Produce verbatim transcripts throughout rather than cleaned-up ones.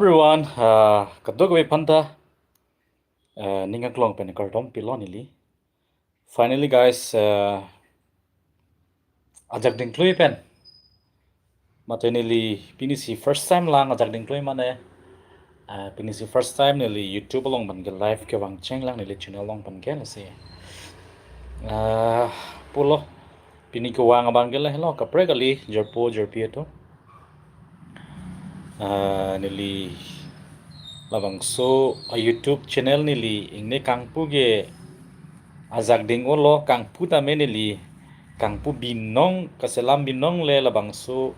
Everyone, uh, kadokave aphanta, uh, ning aklong pen kardom pilo neli. Finally, guys, uh, ajak dingklui pen. Mate neli pinisi first time lang ajak dingklui mane. Uh, pinisi first time neli YouTube along pen ke live kevang cheng lang neli channel along pen ke lasi. Uh, pulo. Pini kevang abang ke lahelo kaprek kali jirpo jirpi atum. Ah, neli labangso a YouTube channel neli ingne kangpu ke ajak ding-olo, kangpu tame neli kangpu binong, kaselam binong le labangso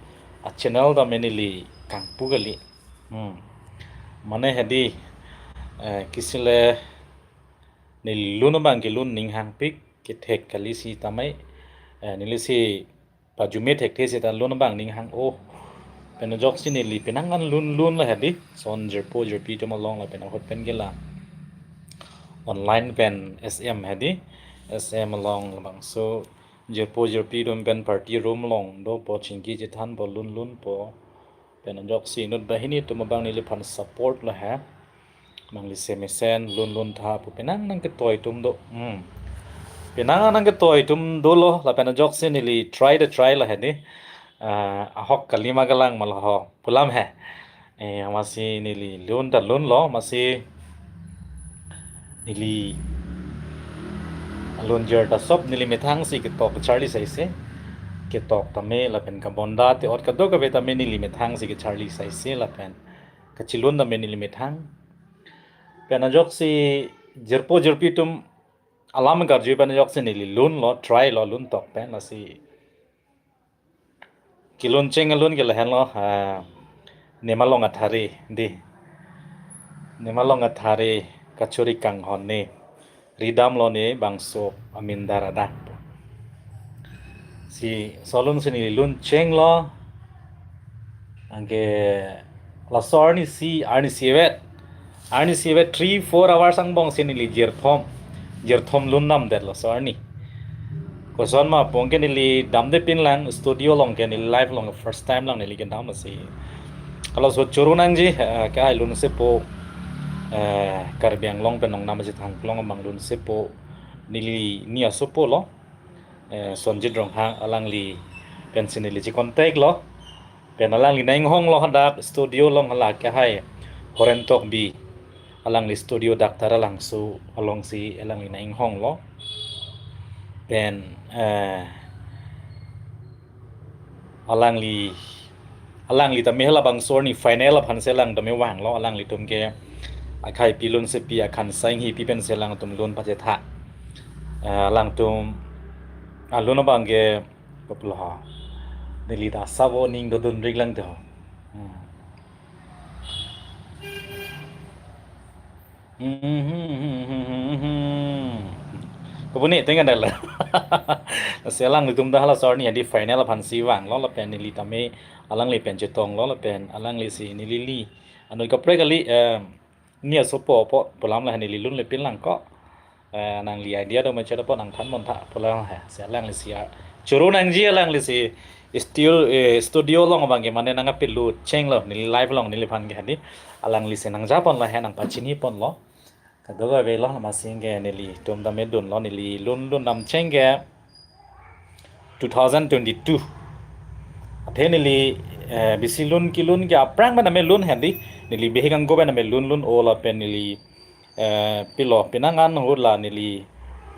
a channel tame neli kangpu kali. Hmm. Mane hedi, eh, kisile neli lun abang ke lun ning hangpik, kethek kali sitame, eh, neli si pajume thekthe seta lun abang ning hang-o. Pen ajoksi neli penang an lun lun la hedi. Son jirpo jirpi atum along lapen ahut pen ke la online pen S M hedi. S M along labangso jirpo jirpi atum pen party room along dopo, chingki chethanpo, lun lunpo. Pen ajoksi inut banghini atum abang neliphan support lo he. Nangli se mesen lun lun tha pu penang nangketoi atum do. Hmm. Penang nangketoi atum dolo lapen ajoksi neli try de try lo hedi. Ah, ahok kalima galang ma lo ho pulam he. Eh, amatsi neli lun ta lunlo, amatsi neli alun jer ta sop neli methang si ketok charli saise. Ketok tame lapen kabonda te-ot kadokave tame neli methang si kecharli saise lapen kachelun tame neli methang. Pen ajoksi jirpo jirpi atum alam karju pen ajoksi neli lunlo, try lo lun tok pen lasi. Kelun cheng alun ke lahenlo, ah, Nemalong Athare, di. Nemalong Athare kachuri kanghon ne. Ridamlo ne bangso amindar adak. Si solun si neli lun chenglo. Anke laso arni si, arni si vet. Arni si vet three, four hours angbong si neli jirthom. Jirthom lun damdet laso arni. Koson ma pong ke neli damde pin lang studio along ke neli live along first time lang neli kedam si. Kalau so churu nangji, eh, ke ai lun sepo, eh, Karbi Anglong pen nong nama jithang klong abang lun sepo neli ni asopo lo. Eh, Sonjit Ronghang alangli pen si neli chi contact lo. Pen alangli nang-inghonglo hadak studio along hala ke hai Horen Tokbi. Alangli studio doctor alangso along si alangli nang-inghonglo. Pen, eh, alangli, alangli tame halabangso arni final aphan si alang tame vanglo, alanglitum ke akhai pi lun sepi akhan sang hi pi pen si alangtum lun pachetha. Eh, alangtum alun abang ke koplo ho. Neli ta sabo ning dodun rik lang to. Hmm. Hmm. Kopune tengan dala. Si alanglitum ta halaso arni hadi final aphan si vanglo lapen neli tame alangli pen chetonglo lapen alangli si neli li. Anoi kaprek kali, eh, ni asopo po pulam la neli lun le pin lang ko. Eh, nangli idea do ma chedo po nang than mon tha pulam he. Si alangli si a churu nangji alangli si studio, eh, studio along abang ke mane nang apilu chenglo neli live along neliphan ke hadi. Alangli si nangjaponlo he nang pachiniponlo. Kadokave lo amatsi ke nelitum tame dunlo neli lun lun dam cheng ke two thousand twenty-two. Athe neli, eh, bisi lun kelun ke aphrang pen tame lun hedi. Neli bihek angko pen tame lun lun-o lapen neli, eh, pilo penang an ahut la neli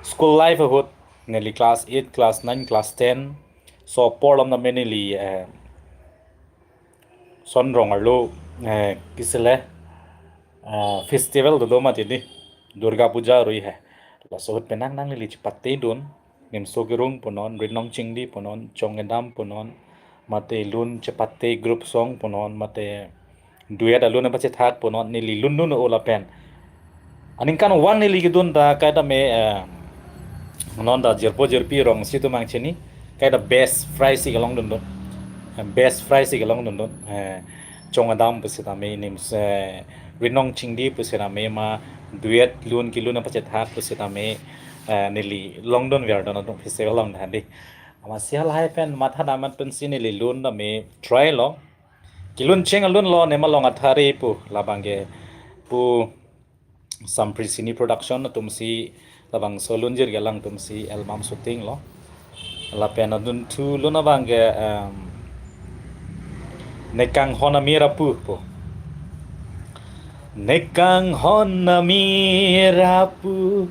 school life ahut neli class eight, class nine, class ten. So apor along tame neli, eh, son rong arlo, eh, kisile, eh, festival dodo mati di. Durga Puja arui he. Laso ahut penang nang neli chepate dun. Nimso Kerung punon, Rinong Chingdi punon, Chong Kedam punon, mate lun chepate group song punon, mate duet alun apachethak punon, neli lun lun-o lapen. Aningkanvang neli kedun ta kaita me, eh, non ta jirpo jirpi rong si atum angchini, kaita best prize si kelong dundun. Eh, best prize si kelong dundun. Eh, Chong Kedam pusitame nims, eh, Rinong Chingdi pusitame ma duet lun kelun apachethak pusitame, eh, neli longdun verdon atum festival along than di. Amatsi halahai pen matha damat pen si neli lun tame try lo. Kilun cheng alun lo, Nemalong Athare pu, labang ke pu Sampri Cine Production atumsi labangso lunjir ke alangtumsi album shooting lo. Lapen adunthu lun abang ke, em, Nekanghon Amir Apu pu. Nekanghon Amir Apu,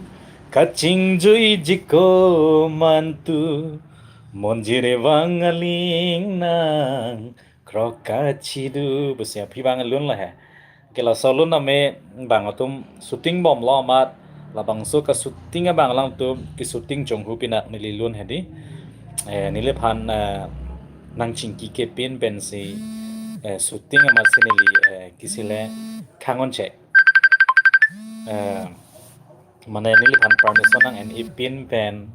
kachingjuiji ko mantu, monjir vang aling nang krok kachidu pusi aphi abang lun lo he. Ke laso lun tame bang atum shooting bomlo amat, labangso ka-shooting abang alangtum ke-shooting chonghu pinak neli lun hedi. Eh, neliphan, eh, nangchingki kepin pensi, eh, shooting amatsi neli, eh, kisile khang-un-e. Eh, mane neliphan permission nang-en-e pin pen,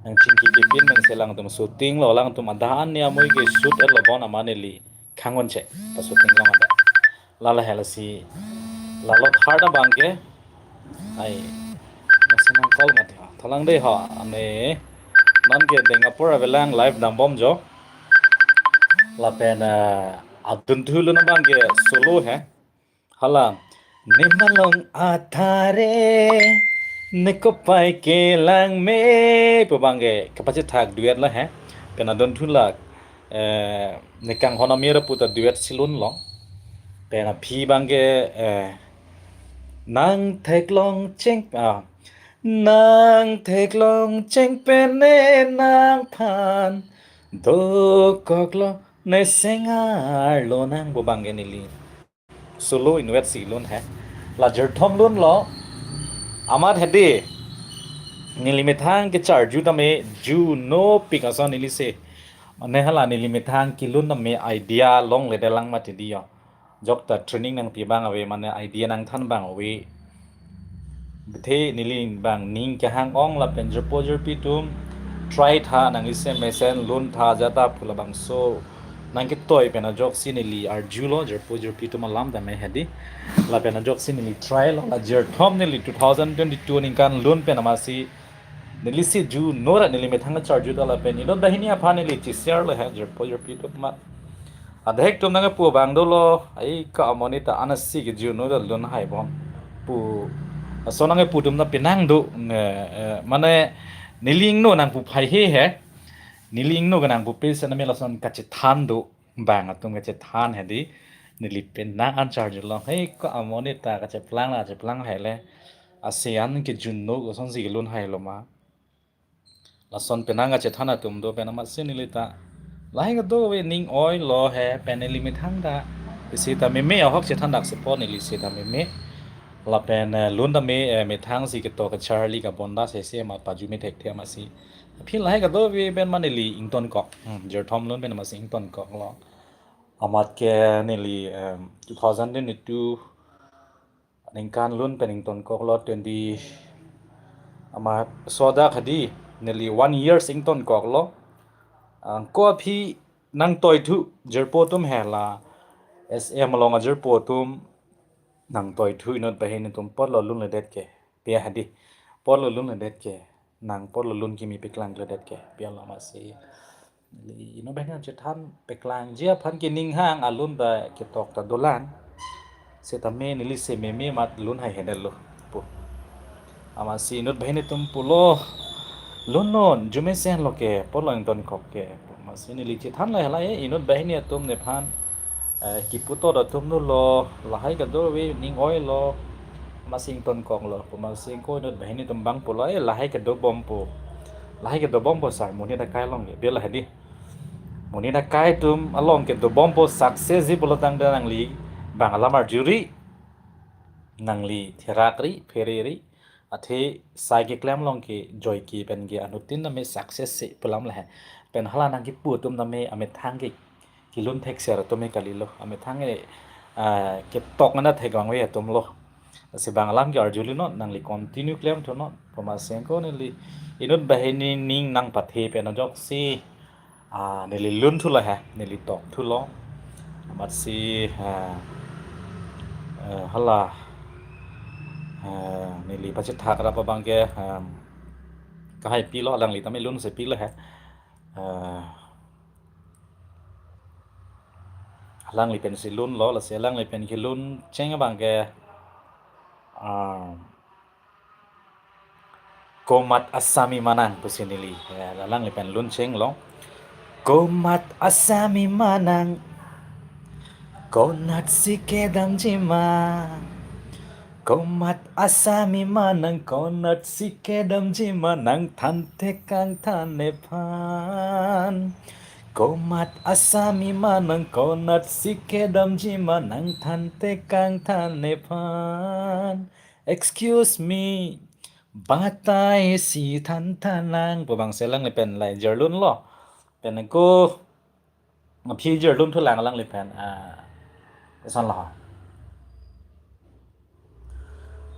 nangchingki kepin pensi alangtum shooting lo, alangtum adan ni amoi ke shoot-et lo bon amat neli khang-un-e pa-shooting long ada. Lala he lasi, lalo third abang ke, ai, masi nang call mati ha. Thalang dei ha, ane, non ke Dengapur avelang live dambom jo. Lapen, eh, adunthu lun abang ke solo he. Hala, Nemalong Athare, nekopai kelang me pu abang ke kapachethak duet lo he. Pen adunthu la, eh, Nekanghon Amir Apu ta duet si lun lo. Pen aphi abang ke, eh, nang theklong cheng, ah, nang theklong cheng pen ne nangphan dokoklo, ne sengar lonang pu abang ke neli solo inutvet si lun he. La jirthom lun lo. Amat hedi, neli methang kecharju tame ju nopik ason neli se. Mane hala neli methang kelun tame idea longledet lang mati di yo. Jokta training nangpi abang ave, mane idea nangthan abang ave. Bethe neli abang ning kehang-ong lapen jirpo jirpi atum try tha, nangli se mesen lun tha jata pu labangso nangketoi pen ajoksi neli arjulo, jirpo jirpi atum alam tame hedi. Lapen ajoksi neli try lo, la jirthom neli two thousand twenty-two aningkan lun pen amatsi neli si ju nora neli methang charju ta lapen inut banghini aphan neli che-share lo he, jirpo jirpi atum amat. Adhek atum nangpu abang dolo, ai ka amonit ta anasi ke ju no ta lun hai bom pu. Ason nangpu atum ta penang do, ne, eh, mane neli ingno nangpu phai he he. Neli ingno ke nangpu pe se name lason kachethan do, bang atum kachethan hedi. Neli penang an charju long, he ka amonit ta kacheplang la cheplang hai le. Asean ke ju no ason si kelun hai lo ma. Lason penang kachethan atum do pen amatsi neli ta lahai kedo ave, ning oi lo he pen neli methang ta isi ta meme ahok chethan dak sepo neli si ta meme. Lapen, eh, lun tame, eh, methang si ketok kacharli kabonda sese amat pajumi thekthe amatsi. Aphi lahai kedo ave pen ma neli ingtonkok. Hmm, jirthom lun pen amatsi ingtonkok lo. Amat ke neli, em, two thousand twenty-two aningkan lun pen ingtonkok lo, twenty amat soda khadi neli one year si ingtonkok lo. Angko aphi nangtoithu jirpo atum he, la S M along ajirpo atum nangtoithu inut banghini atum apotlo lunledet ke. Pia hedi. Apotlo lunledet ke. Nang apotlo lun kimi paklangledet ke. Pia lo amatsi. Neli inut banghini chethan paklangji aphan ke ning hang alun ta ketok ta dolang. Setame neli se meme amat lun hai hedet lo pu. Amatsi inut banghini atum pulo, lun non, ju mesen lo ke, apotlo ingtonkok ke. Amatsi neli chethan lahai lahai, inut banghini atum nephan, eh, kipu tot atum dolo, lahai kedo ave, ning oi lo, amatsi ingtonkok lo. Amatsi ko inut banghini atum abang pulo, eh, lahai kedo bom pu. Lahai kedo bom pu sar, monit akai along ke, bela hedi. Monit akai atum along kedo bom pu success ji pulo tangte nangli abang alam arjuri, nangli therakri, phereri, athe sai keklem along ke joike pen ke anuttin tame success si pu alam lahai. Pen hala nangkipu atum tame amethang ke kelun thekser atum ke kalilo. Amethang ke, ah, ketok nana thek abang ave atum lo. Si abang alam ke arjuli non, nangli continue klemthu non. Pu amatsi ko neli inut banghini ning nangpathe pen ajoksi, ah, neli lunthu lo he, neli tokthu lo. Amatsi, ah, eh, hala, ah, neli pachethak rap abang ke, ah, kahai pilo, alangli tame lun se pilo he. Ah, alangli pensi lunlo, lasi alangli pen kelun cheng abangke, ah, Komat Asami Manang pusi neli, eh, alangli pen lun chenglo. Komat Asami Manang, konatsi kedamji ma. Komat Asami Manang, konatsi kedamji ma, nangthan tekang than nephan. Komat Asami Manang, konatsi kedamji ma, nangthan tekang than nephan. Excuse me, batai si than thanang. Pu abangsi alangli pen la ijir lunlo. Pen ko aphi ijir lun thulang alangli pen. Ah, eson lo.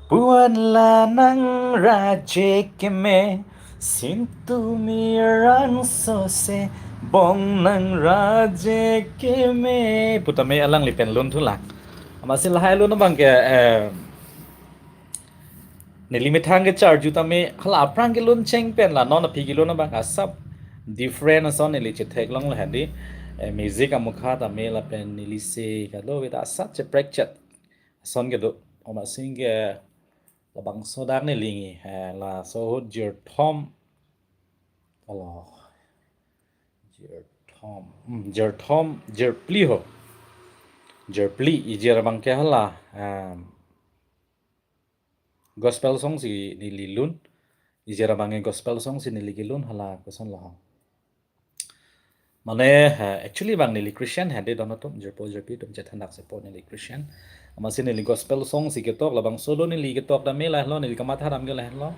Puan la nang raje keme, sintu mirang sose, bong nang raje keme. Pu tame alangli pen lun thulang. Amatsi lahai lun abangke, eh, neli methang kecharju tame, hala aphrang kelun cheng pen la non aphi kelun abang asap different ason neli chetheklonglo hadi. Eh, music amukha tame lapen neli se kado veta asap cheprek chet ason kedo. Amatsi ke labangso dak neli ngi, eh, laso ahut jirthom. Alo. Jirthom. Hmm, jirthom, jirphli ho. Jirphli, ijir abangke hala, em, gospel song si neli lun. Ijir abangke gospel song si neli kelun, hala koson lo. Mane, eh, actually abang neli Christian hadi don atum, jirpo jirpi atum chethan dak sepo neli Christian. Amatsi neli gospel song si ketok, labangso lo neli ketok tame lahelo, neli kamatha dam ke lahelo.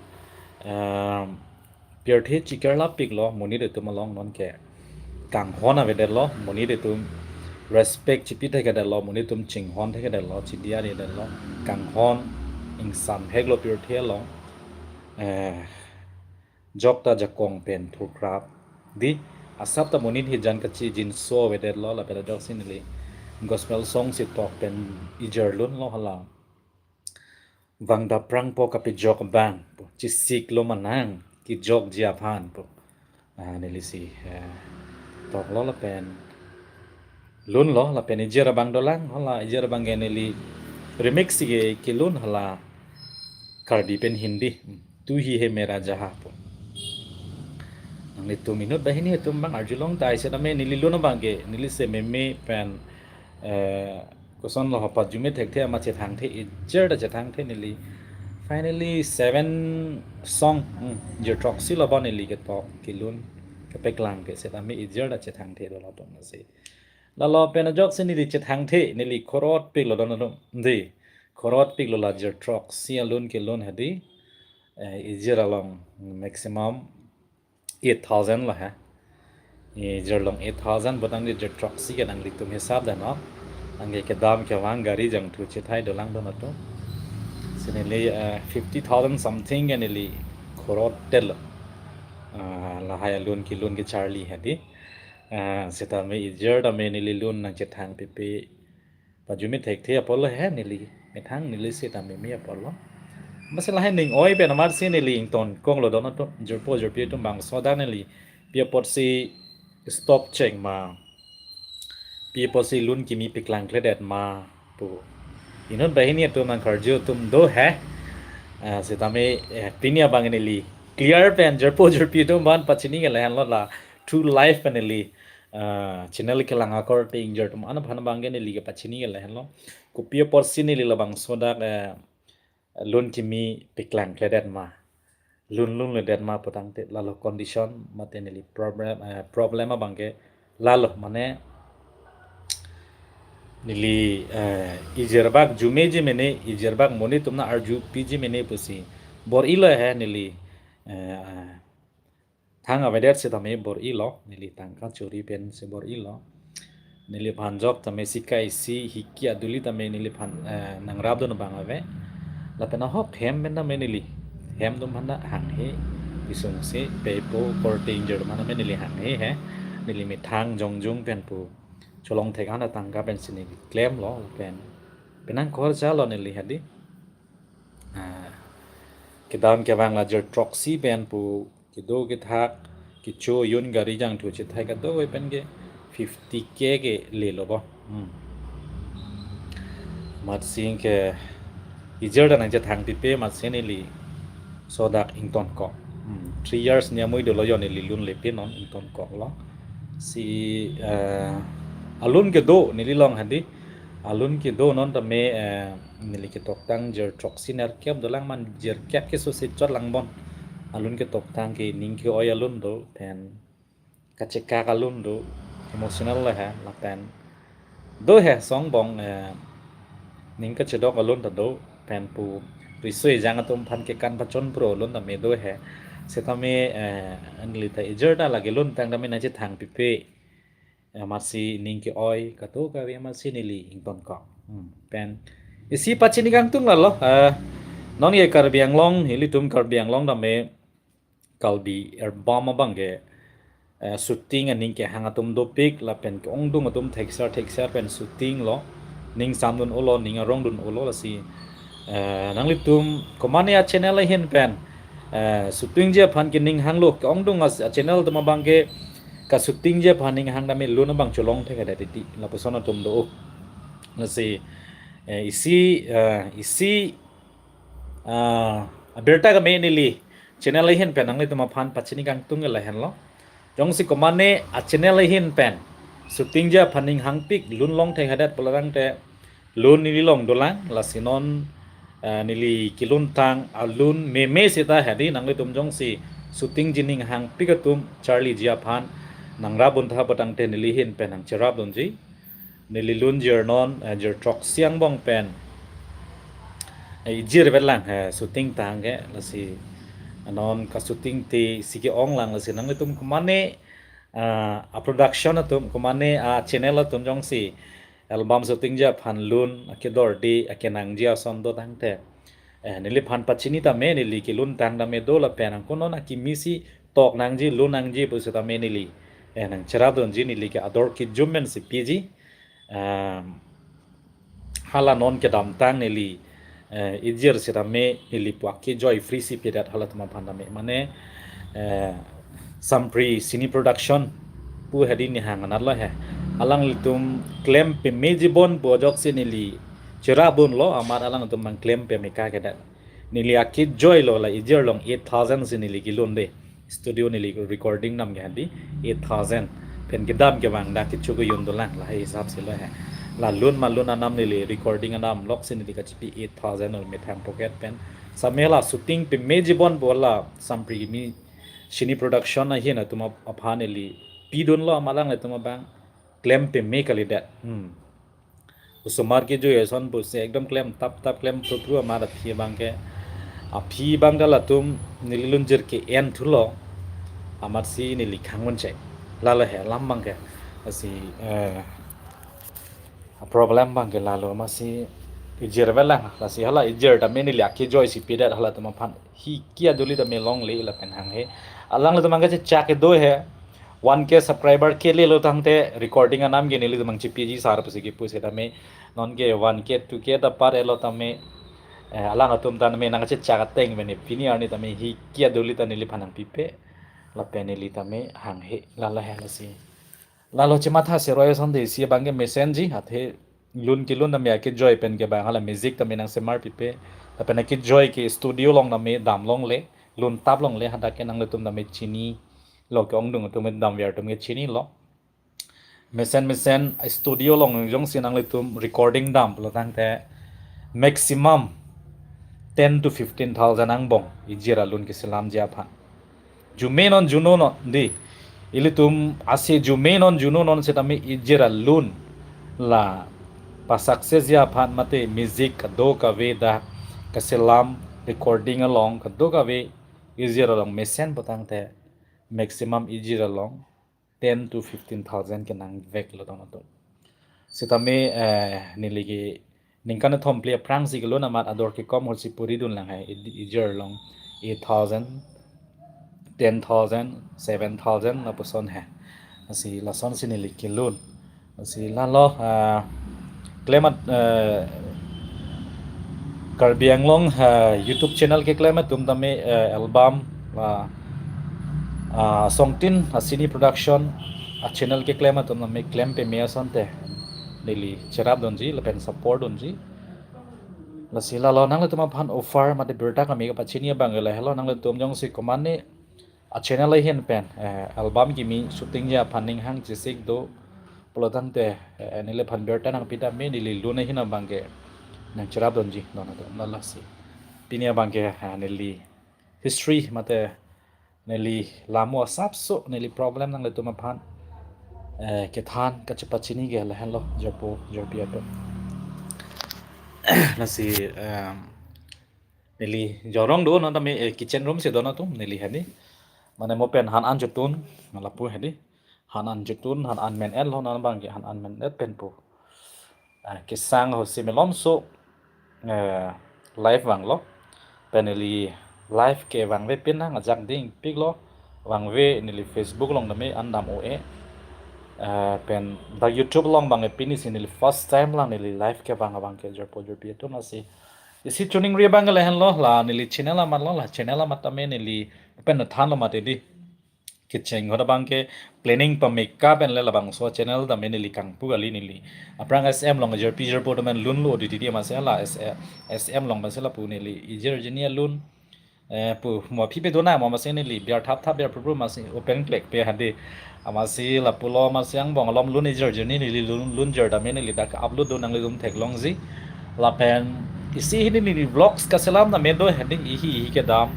Em, pirthe chikerla piklo, monit atum along nonke kanghon avedetlo, monit atum respect chipi thekthedetlo, monit atum chinghon thekthedetlo, chidiya thekthedetlo, kanghon ingsam heklo pirthe along. Eh, jokta jakong pen thurkrap. Di, asap ta monit hijan kachijinso avedetlo, lapen ajoksi neli gospel song si tok pen ijir lunlo hala. Vangdap prangpo kapejok abang pu, chisiklo manang kejokji aphan pu. Ah, neli si, eh, toklo lapen lunlo, lapen ijir abang dolang, hala ijir abangke neli remix si ke kelun hala Karbi pen Hindi. Tu hi hai mera jahan pu. Nanglitum inut banghini atum abang arjulong tai setame neli lun abangke, neli se meme pen, eh, koson lo ho, pajume thekthe amat chethangthe, ijir ta chethangthe neli. Finally, seven song, hmm, jir throksi lo ba neli ketok kelun kepeklang ke setame ijir ta chethangthe dolo tong nasi. Lalo pen ajoksi neli chethangthe, neli khorot piklo don atum. Di, khorot piklo la jir throksi alun kelun hadi. Eh, ijir along maximum eight thousand lo ha. Ijir along eight thousand, botang di jir throksi ke nanglitum hisap dam non. Anke kedam kevang gari jangthu chethai dolang don atum. Si neli, eh, fifty thousand something ke neli khorot tel. Ah, lahai alun kelun kecharli hadi. Ah, setame ijir tame neli lun nangchethang pipi. Pajume thekthe apotlo he neli methang, neli setame meme apotlo. Amatsi lahai ning oi pen amatsi neli ingtonkonglo don atum, jirpo jirpi atum bangso dak neli pi apotsi stop cheng ma, pi apotsi lun kimi peklangkledet ma pu. Inut banghini atum nangkarju atum do he. Ah, setame, eh, pini abang neli clear pen jirpo jirpi atum aphan pachini ke lahenlo la true life pen neli, ah, channel kelang akorte ingjir atum aphan abangke neli kepachini ke lahenlo. Kopi apotsi neli labangso dak, eh, lun kimi peklangkledet ma, lun lunledet ma putangte lalo condition mate neli problem, eh, problem abangke lalo mane neli, eh, ijir bak jumeji mene, ijir bak monit atum nang-arjupiji mene pusi bor-ilo he neli, eh, thang avedet setame bor-ilo, neli tangka chori pensi bor-ilo. Neliphan jok tame sika isi hiki aduli tame neliphan, eh, nangrap dun abang ave. Lapen ahok hem pen tame neli hem atum aphan ta hanghe, kesungse, pei po, korte ingjir atum aphan tame neli hanghe he. Neli methang jongjung pen pu cholong thek an atangka pensi neli klemlo pen penang khorchalo neli hadi. Ah, kedam kevang la jir throksi pen pu kedo kethak, kecho, yun gari jangthu chethai kadokave pen ke fifty K ke lelo bo. Hmm. Amatsi ke ijir ta nangchethang pipe, amatsi neli sodak ingtonkok. Hmm, three years niamui dolo jo neli lun lepe non ingtonkoklo. Si, eh, alun kedo neli long hadi. Alun kedo non tame, eh, neli ketoktang jir throksi nerkep dolang, man jir kep ke sose chot lang bon. Alun ketoktang ke ning ke-oi alun do, pen kachekak alun do, emotional lo he, lapen do he song bong, eh, ning kachedok alun ta do, pen pu riso ejang atum aphan kekan pachon pro alun tame do he. Setame, eh, neli ta ijir ta lake lun tang tame nangchethang pipe. Eh, amatsi ning ke-oi kadokave amatsi neli ingtonkok. Hmm, pen isi pachini kangtung lalo, eh, non ke Karbi Anglong, ilitum Karbi Anglong tame Kalbi erbam abang ke, eh, shooting aning kehang atum dopik, lapen ke-ongdung atum thekser thekser pen shooting lo, ning samdun olo, ning arongdun olo, lasi, eh, nanglitum komane a-channel ahin pen, eh, shootingji aphan kening hanglo, ke-ongdung a-channel atum abang ke ka-shootingji aphan ning hang tame lun abang cholong thekhadet titi, lapuson atum do. Lasi, eh, isi, eh, isi, ah, abirta keme neli channel ahin pen nanglitum aphan pachini kangtung ke lahenlo. Jongsi komane a-channel ahin pen shootingji aphan ning hangpik, lun long thekhadet pulo tangte lun neli long dolang, lasi non, eh, neli keluntang alun meme seta hadi, nanglitum jongsi shootingji ning hangpik atum charliji aphan nangrap buntha putangte neli ahin pen nangcherapdunji. Neli lun jir non, eh, jir throksi angbong pen, eh, ijir vetlang, eh, shooting tang ke, lasi non ka-shooting te si ke-ong lang, lasi nanglitum komane, ah, a-production atum, komane a-channel atum jongsi album shootingji aphan lun akedorde akenangji ason do tangte, eh, neliphan pachini tame, neli keluntang tame do lapen angko non akimi si tok nangji, lun nangji pu setame neli, eh, nangcherapdunji, neli ke ador kejum pen si piji. Em, hala non kedamtang neli, eh, ijir setame neli pu akejoi free si pedet halatum aphan tame. Mane, eh, Sampri Cine Production pu hadi neli hang anat lo he. Alanglitum klem pemeji bon pu ajoksi neli cherapdunlo, amat alangtum abang klem peme kakedet. Neli akejoi lo, la ijir along eight thousand si neli kelunde. Studio neli recording dam ke hadi eight thousand. Pen kedam kevang dak kecho kejun dolang, lahai hisap si lo he. La lun ma lun anam neli recording anam lok si neli kachipi eight thousand lo methang pocket pen. Setame la shooting pemeji bon pu la Sampri Cine Production ahin atum ap-, aphan neli pidunlo, amat alanglitum abang klem peme kalidet. Hmm. Osomar kejoi ason pusi ekdom klem tap tap, klem thru thru, amat aphi abang ke. Aphi abang ta latum neli lun jir ke-en thulo. Amatsi neli khang un chek. Lalo he alam abang ke. Lasi, eh, a-problem abang ke lalo, amatsi ijir vetlang. Lasi hala ijir tame neli akejoi si pedet halatum aphan. Hiki aduli tame longle lapen hanghe. Alanglitum abang kachechak kedo he. One K subscriber kelelo tangte recording anam ke nelitum abang chipiji sar pusi kepu setame non ke one K, two K ta par-etlo tame, eh, alangtum tame nangchechak ateng pen pini arni tame hiki aduli ta neliphan nangpipe. Lapen neli tame hanghe, lalo he lasi. Lalo chematha seroi asonte isi abang ke mesenji, athe lun kelun tame akejoi pen kevang hala music tame nangsemar pipe. Lapen akejoi ke studio along tame dam longle, lun tap longle, hadak ke nanglitum tame chinilo, ke-ongdung atum damver atum ke chinilo. Mesen mesen studio along jongsi nanglitum recording dam pulo tangte maximum ten to fifteen thousand angbong ijir alun keselamji aphan. Jume non juno non di. Ilitum ase jume non juno non setame ijir alun la pa-success ji aphan mate music kadokave dak keselam, recording along kadokave ijir along mesen pu tangte maximum ijir along ten to fifteen thousand kenangveklo don atum. Setame, eh, neli ke ningkan kethom phli aphrangsi kelun amat ador kekom ahut si puri dunlang he, ij-, ijir along eight thousand, ten thousand, seven thousand lapuson he. Lasi lasonsi neli kelun. Lasi lalo, ah, klem at, eh, Karbi Anglong, ah, YouTube channel keklem atum tame, eh, album, ah, ah, Songtin, ah, Cine Production, ah, channel keklem atum tame klem peme asonte neli cherapdunji lapen support dunji. Lasi lalo nanglitum aphan offer mate birta kami kapachini abang lahelo, nanglitum jongsi komatne a channel ahin pen, eh, album kimi shooting ji aphan ning hang chesik do pulo tangte, eh, neliphan birta nangpi tame neli lun ahin abangke nangcherap dunji, non atum lasi. Pini abangke, eh, neli history mate neli lamo asapso neli problem nanglitum aphan, eh, kethan kachepachini ke lahenlo, jirpo jirpi atum. Lasi, em, neli jorong do non tame, eh, kitchen room si don atum neli hedi. Mane mo pen han an chotun, lapu hedi. Han an chotun, han an men-et lo, non abangke han an men-et pen pu. Ah, kesang ho si malomso, eh, live vanglo. Pen neli live ke vangve pin nang ajak dingpiklo. Vangve neli Facebook along tame an dam o e. Eh, pen dak YouTube along abangke pini si neli first time lang neli live kevang abangke jirpo jirpi atum lasi. Isi choningri abangke lahenlo, la neli channel amat lo, la channel amat tame neli pen thanlo mati di. Kecheng ahut abangke planning pameka pen le labangso channel tame neli kangpu kali neli. Aphrang S M along jirpi jirpo atum an lunlo di di di amatsi la S-, S M along amatsi lapu neli ijir jini alun. Eh, pu mo aphi pe dona mo amatsi neli biar thap thap biar pru pru amatsi open klek pe hedi. Amatsi lapulo amatsi angbong alom lun ijir jini neli lun, lun jir tame neli dak upload do nanglitum theklongji. Lapen isi hini neli vlogs kaselam tame do hedi, ihi ihi kedam.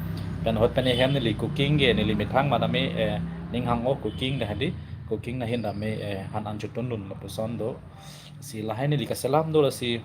Pen ahut pen ehem neli cooking ke neli methang ma tame, eh, ning hang o cooking ta hedi. Cooking ahin tame, eh, han an chotun dun lapuson do. Si lahai neli kaselam do lasi.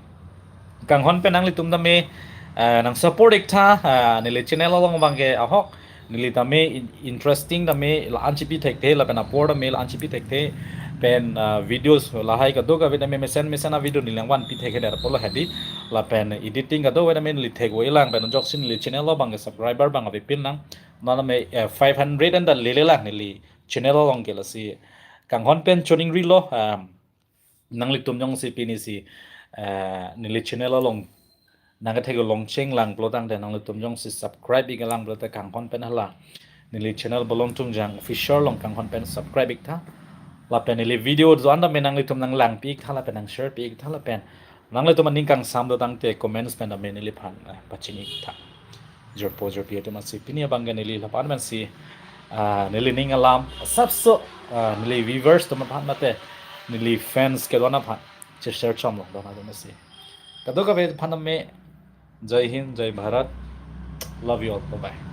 Kanghon pen nanglitum tame, eh, nang support ik tha, eh, neli channel along abangke ahok. Neli tame in-, interesting tame la an chipi thekthe, lapen apor tame la an chipi thekthe. Pen, eh, videos lahai kadokave tame mesen mesen a video neli nangvanpi thekthe der pulo hedi. Lapen editing kadokave tame neli thek-oi lang, pen joksi neli channel along abangke subscriber abang ave pin lang. Non tame, eh, five hundred and the lele lang neli channel along ke lasi. Kanghon pen choningrilo, em, nanglitum jongsi pini si, eh, neli channel along nangkethek along chenglang pulo tangte nanglitum jongsi subscribe ik lang pulote kanghon pen hala neli channel Bolong Tungjang Official along kanghon pen subscribe ik tha. Lapen neli video do-an tame nanglitum nanglangpi ik tha lapen nang share pi ik tha lapen nanglitum aning kangsam do tangte comments pen tame neliphan, eh, pachini ik tha. Jirpo jirpi atum lasi pini abangke neli lapu-an pensi, ah, neli ning alam asapso, ah, neli viewers atum aphan mate neli fans kedon aphan che-share chomlo don atum lasi. Kadokave aphan tame Jai Hind, Jai Bharat. Love you all. Bye bye.